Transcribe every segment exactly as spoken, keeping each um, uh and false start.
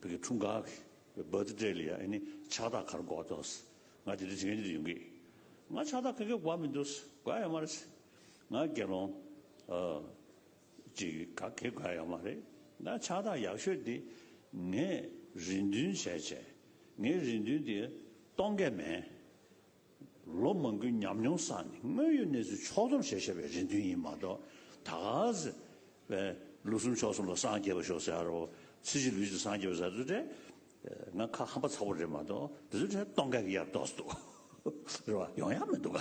བོད་ཀྱི་འཁྲུངས་སྐར་གྱི་བར་ཐི་ཌེ་ལ་ཡ་ཨ་ནི་ཕྱག་རྟགས་ག་རེ་དགོས་འདུག་ང་དེ་འདྲ་བྱེད་མཁན་ཅིག་ཡོང་གི། ང་ཕྱག་རྟགས་ག་གེ་དགོས་མི་འདུག་དགོས་ཡོད་མ་རེད། ང་དགེ་སློང་ཨ་ཅིག་ག་གེ་དགོས་ཡོད་མ་རེད། ང་ཕྱག་རྟགས་ཡག་ཤོས་དེ་ངས་རེ་འདུན་བྱས་བྱས། ངའི་རེ་འདུན་དེ་གཏོང་གི་མེད། ལོ་མང་པོའི་ཉམས་མྱོང་བསགས་ནས་དངོས་ཡོད་གནས་ཚུལ་ཕྱོགས་བསྡོམས་བྱས་བཞག་པའི་རེ་འདུན་ཡིན་མ་གཏོགས། ད་ག་ཟེ་བའི་ལོ་གསུམ་ཕྱོགས་གསུམ་ལ་སངས་རྒྱས་པ་ཤོག་ཟེར་ཡ་རོ། ཚེ་གཅིག་ལུས་གཅིག་སངས་རྒྱས་པ་ཟེར་ཚུལ་དེ། ང་ཁ་ཧམ་པ་ཚ་པོ་རེད་མ་གཏོགས་དེ་ཚོ་གྲས་གཏོང་ག་གི་ཡར་ཏོག་ཙམ་འདུག་རེད་བ། ཡོང་ཡ་མི་འདུག་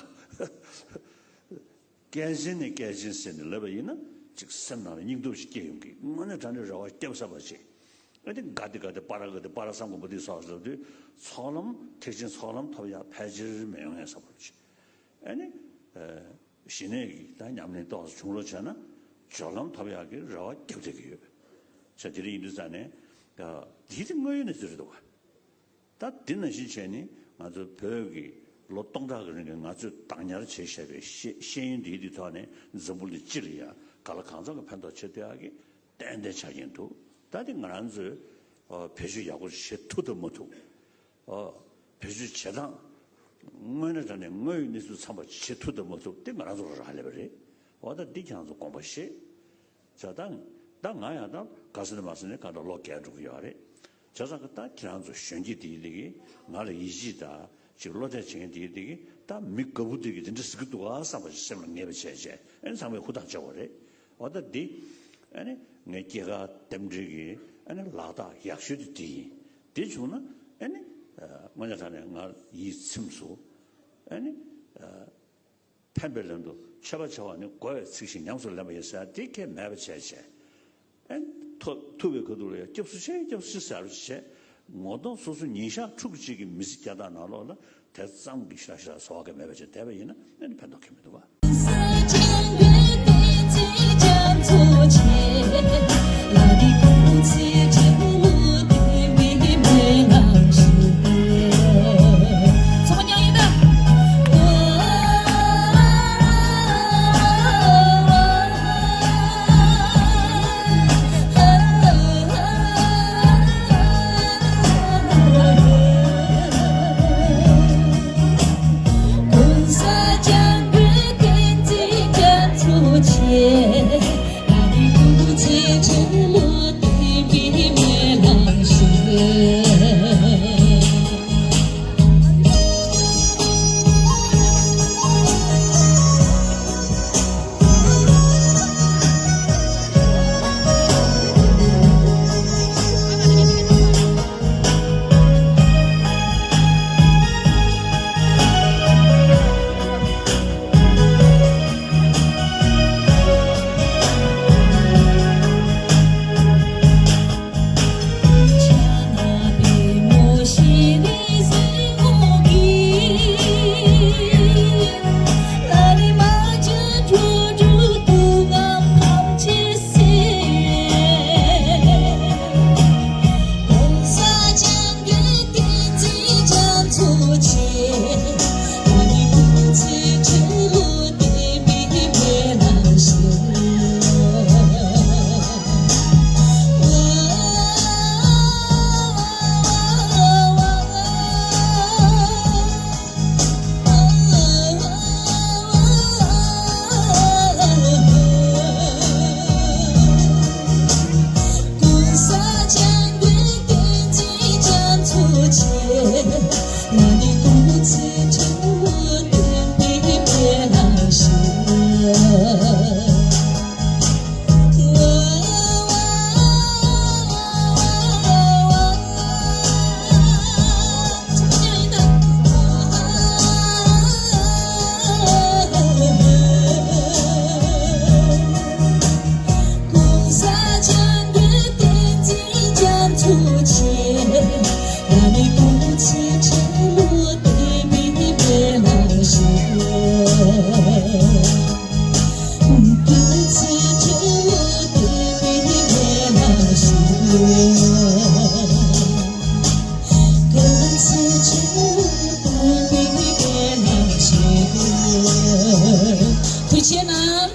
ག་སྐད་ཆེན་ནས་སྐད་ཆེན་ཟེར་ནས་ལབ་པ་ཡིན་ན། ཅིག་སེམས་ནང་ལ་སྙིང་སྟོབས་ཤིག་སྐྱེ་ཡོང་གི། དངོས་གནས་དྲང་གནས་རེ་བ་སྐྱབས་ས་པ་ཆེ། ཨ་ནི་ག་དེ་ག་དེ་པ་ར་ག་དེ་པ་ར་སམ་གོ་བོ་དེ་སོགས་ལབ་དུས། ཚོགས་ལམ་ཐེག་ཆེན་ཚོགས་ལམ་ཐོབ་ཡག་ཕལ་ཆེར་མི་ཡོང་ཡ་བསམ་པ་ཆེ། ཨ་ནི་ཨ་ཞི་གནས་ཀྱི་ད་ཉམས་ལེན་ཏོག་ཙམ་བྱུང་རོགས་བྱས་ན། སྦྱོར་ལམ་ཐོབ་ཡག་གི་རེ་བ་བརྒྱབ་བསྡད་ཀྱི་ཡོད། ཆ་དེ་རིང་ཡིན་དུས་ཙང་ནས་ཨ་དེ་དེ་དངོས་ཡོད་གནས་ཚུལ་རེད་འདུག་ག་ད་དེ་ནང་བཞིན་བྱས་ནས་ང་ཚོ་བོད་ཀྱི་ལོ་སྟོང་ཕྲག་གི་རིང་ལ་ང་ཚོས་བདག་ཉར་བྱས་བཞག་པའི་ཤེས་ཤེས་ཡོན་འདིའི་དུས་ཐོག་ནས་འཛམ་བུ་གླིང་སྤྱི་ལ་ཡང་ག་ལ་གང་འཚམ་གྱི་ཕན་ཐོགས་བྱེད་ཐུབ་ཡག་གི་ཏན་ཏན་ཆགས་ཀྱིན་འདུག་ད་དེ་ང་རང་ཚོས་ཨ་བེད་སྤྱོད་ཡག་པོ་བྱེད་ཐུབ་དང་མ་ཐུབ། ཨ་བེད་སྤྱོད་བྱེད་སྟངས་དངོས་གནས་དྲང་གནས་དངོས་ཡོད་གནས་ཚུལ་ཚང་པ་བྱེད་ཐུབ་དང་མ་ཐུབ་དེ་ང་རང་ཚོ་ལ་རག་ལས་པ་རེད། འོ་ད་འདི་ཁྱེད་རང་ཚོ་དགོངས་པ་བཞེས། བྱས་ཙང་ད་ང་ཡང་ད་ག་ཟེར་ན་མ་ཟེར་ནས་གང་ལྟར་ལོ་བརྒྱད་འགྲོ་གི་ཡོད་རེད། བྱས་ཙང་ད་ཁྱེད་རང་ཚོ་གཞོན་སྐྱེས་དེ་ཡིན་དེ་གི་ང་ལ་ཡིད་ཆེས་དང་ཅིག་བློ་གཏད་བྱེད་མཁན་དེ་ཡིན་དེ་གི་ད་མི་དགའ་པོ་དེ་གི་དེ་འདྲ་ཟེར་གི་འདུག་ག་བསམ་པ་ཞིག་སེམས་ལ་ངེས་པ་བྱས་བྱས། ཨ་ནི་ཚང་མས་ཧུར་ཐག་བྱེད་དགོས་རེད། འོ་ད་འདི་ཨ་ནི་ངའི་སྐྱེས་སྐར་རྟེན་འབྲེལ་གི་ཨ་ནི་ལག་རྟགས་ཡག་ཤོས་དེ་དེ་ཡིན། དེ་བྱུང་ན་ཨ་ནི་ཨ་དངོས་གནས་དྲང་གནས་ང་ཡིད་ཚིམས་སོང་། ཨ་ནི་ཨ། ཕན་པའི་ལན་དུ་མཆོད་པ་བྱ་བ་ནི་དགོས་པའི་ཚིག་བཞིན་ཉམས་སུ་ལེན་པ་ཡིན་ཟེར་ཡ་དེ་ཁས་མེད་པ་བྱས་བྱས། ཨེ་ཐོ་ཐུབ་པའི་ཁ་ཐུག་ལ་ཡ་སྐྱབས་སུ་མཆི་སྐྱབས་སུ་མཆི་ཟེར་བ་བྱས། ངོ་གདོང་སོ་སོ་ཉིན་ཞག་ཕྲུགས་གཅིག་གི་མི་ཚེ་སྐྱེལ་སྟངས་ནང་ལོགས་ལ་དེ་ཙམ་གྱི་ཤ་ཤ་ཟ་བ་གི་མེད་པ་བྱས་བསྡད་པ་ཡིན་ན་ཨེ་ནི་ཕན་ཐོགས་ཁེལ་མི་འདུག་བ། ཐུགས་རྗེ་གནང་།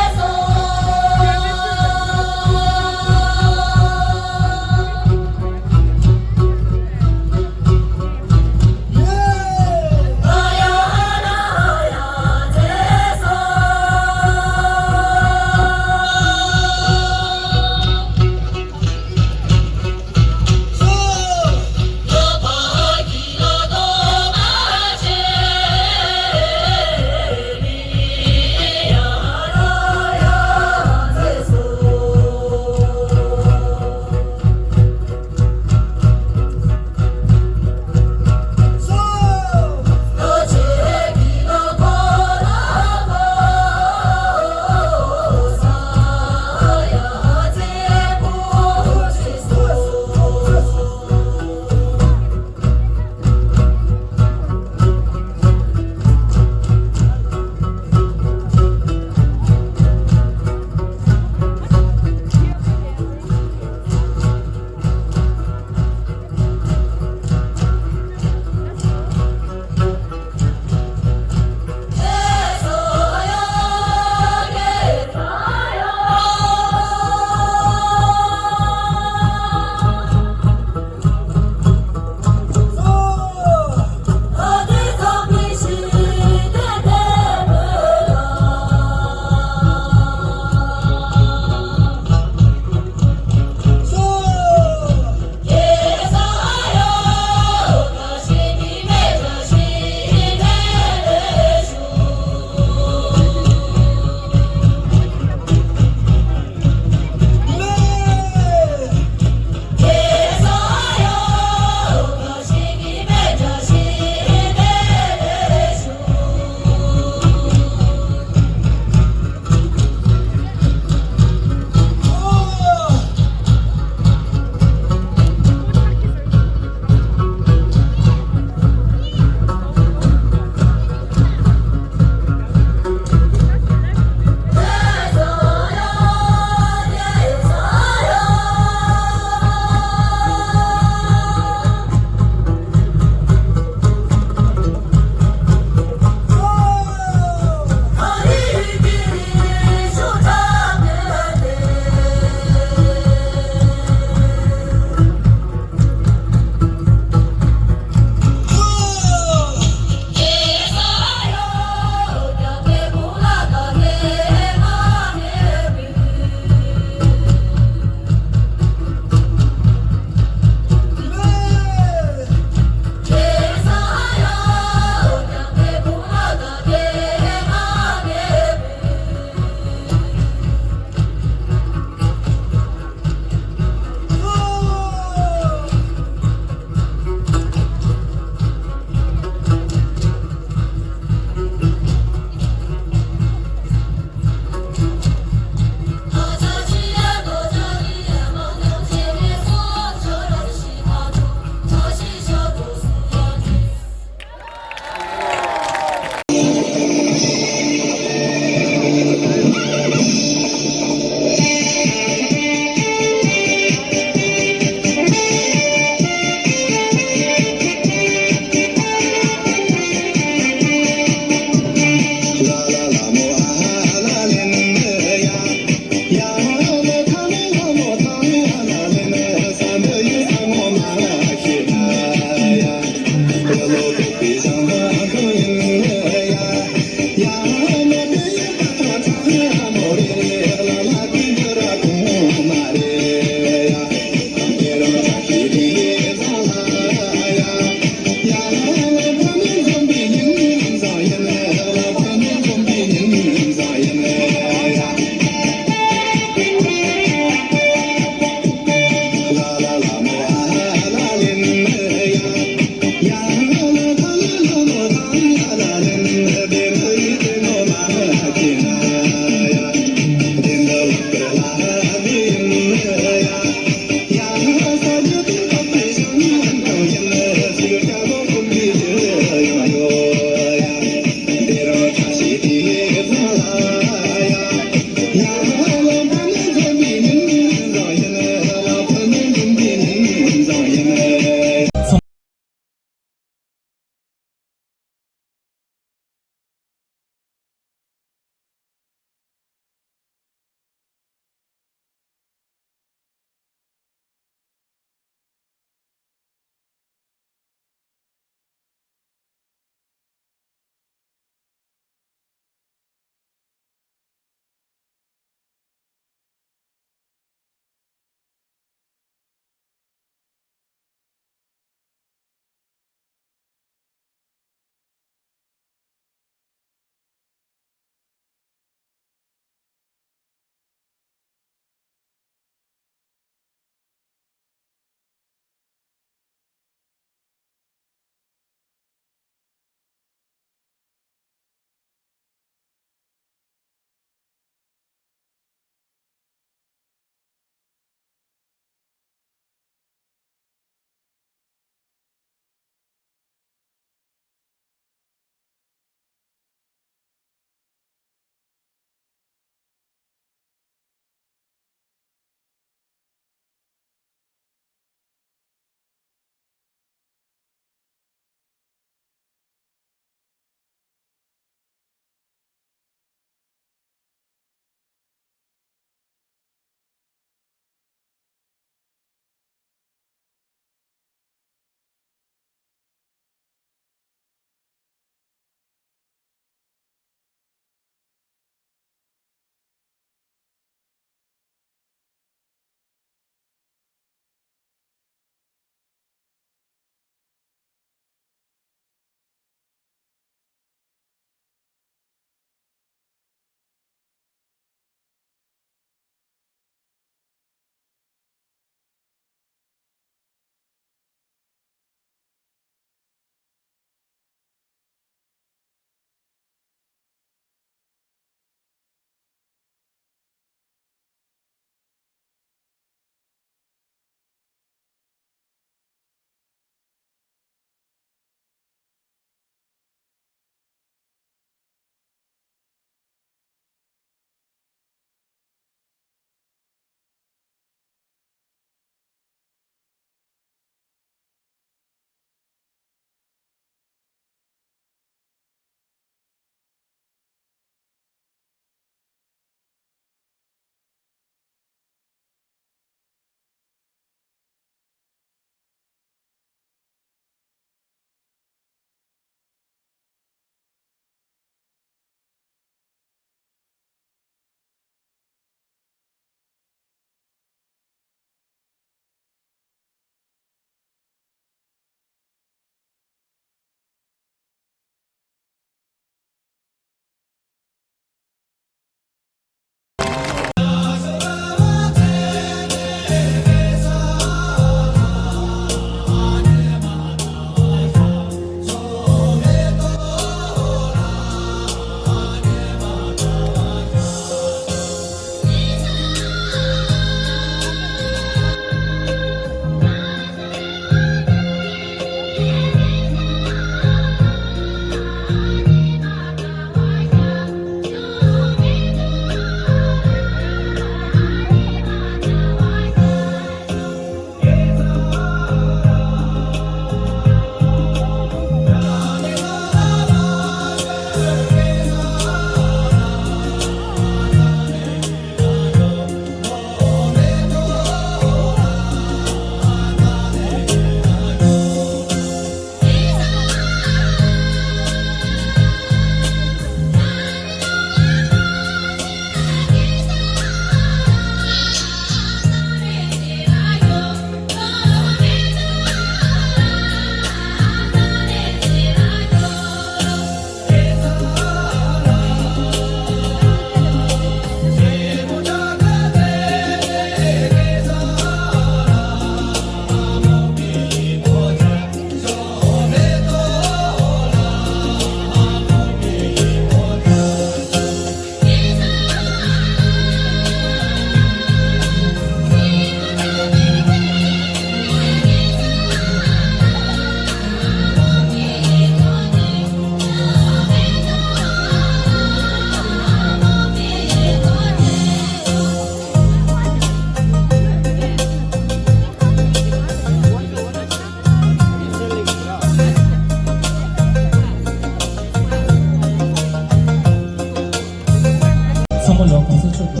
ལོ་གོང་ས་མཆོག་གི།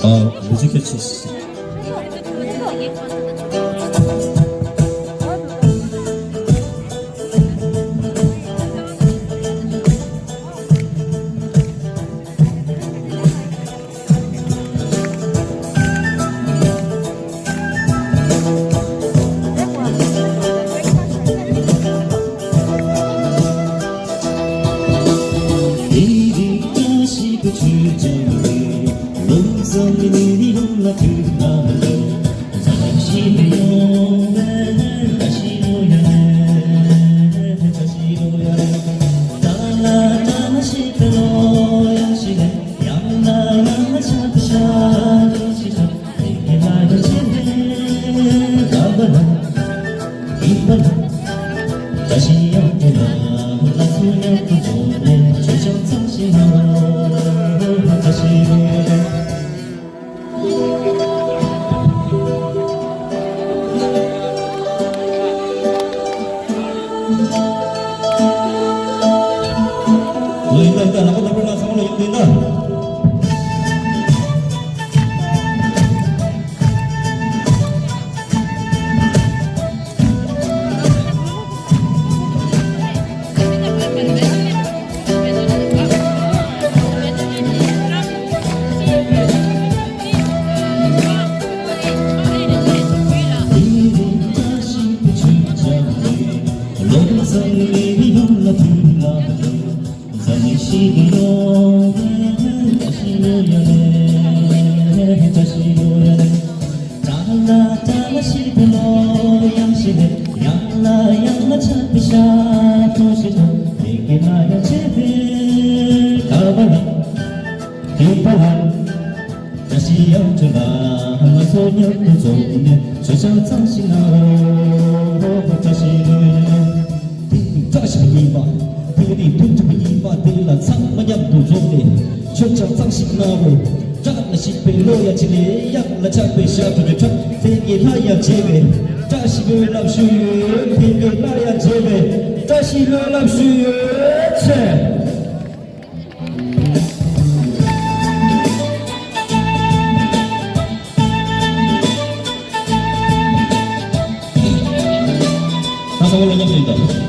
ཨ། མི་ཚེ་ཁྱོད་ཆེ། དེ་ནི་བཀྲ་ཤིས་པའི་ཉི་མ། དེ་ནི་དོན་གྲུབ་པའི་ཉི་མ། དེ་ལ་ཚང་མ་མཉམ་དུ་འཛོམས་ནས་མཆོད་ཆང་གཙང་ཞིག་གནང་རོགས། བཀྲ་ལ་ཤིས་པའི་བློ་ཡང་ཆེ་ལེ། གཡང་ལ་ཆགས་པའི་ཞབས་ཏོག་གི་ཁྲག། དེ་གི་ལྷ་ཡང་བྱེ་བའི་བཀྲ་ཤིས་པའི་ལམ་ཞུ་ཡོད། དེ་གི་ལྷ་ཡང་བྱེ་བའི་བཀྲ་ཤིས་པའི་ལམ་ཞུ་ཡོད་ཆེ། ད་ས་བོ་ལ་མཉམ་དུ་ཡིན་ད།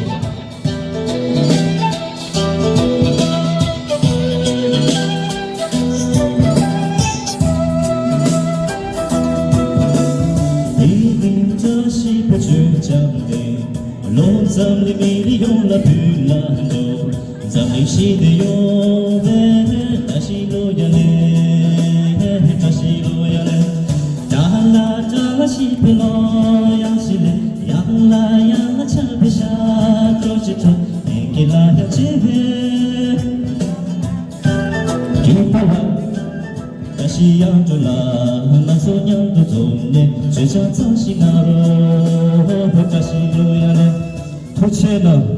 དེ་རིང་བཀྲ་ཤིས་པ་ཆོས་ཀྱང་དེ། ལོ་ཙམ་ལས་མི་རིགས་ཡོངས་ལ་ཕུལ་ལ་འགྲོ། འཛམ་གླིང་ཞི་བདེ་ཡོང་བའི་བཀྲ་ཤིས་ལོ་ཡ་ལེ། བཀྲ་ཤིས་ལོ་ཡ་ལེ། བཀྲ་ལ་བཀྲ་ལ་ཤིས་པའི་ལོ་ཡང་ཞིག་ལེ། གཡང་ལ་གཡང་ལ་ཆགས་པའི་ཞབས་ཏོག་ཅིག་ཐོབ། དེང་གི་ལ་ཡ་བྱེ་བའི་རྒྱུད་པ་ལ། བཀྲ་ཤིས་གཡང་སྒྲོན་ལ། ང་ཚོ་མཉམ་དུ་འཛོམས་ནས་མཆོད་ཆང་གཙང་ཞིག་གནང་རོགས། བཀྲ་ཤིས་ལོ་ཡ་ལེ། ཐུགས་རྗེ་གནང་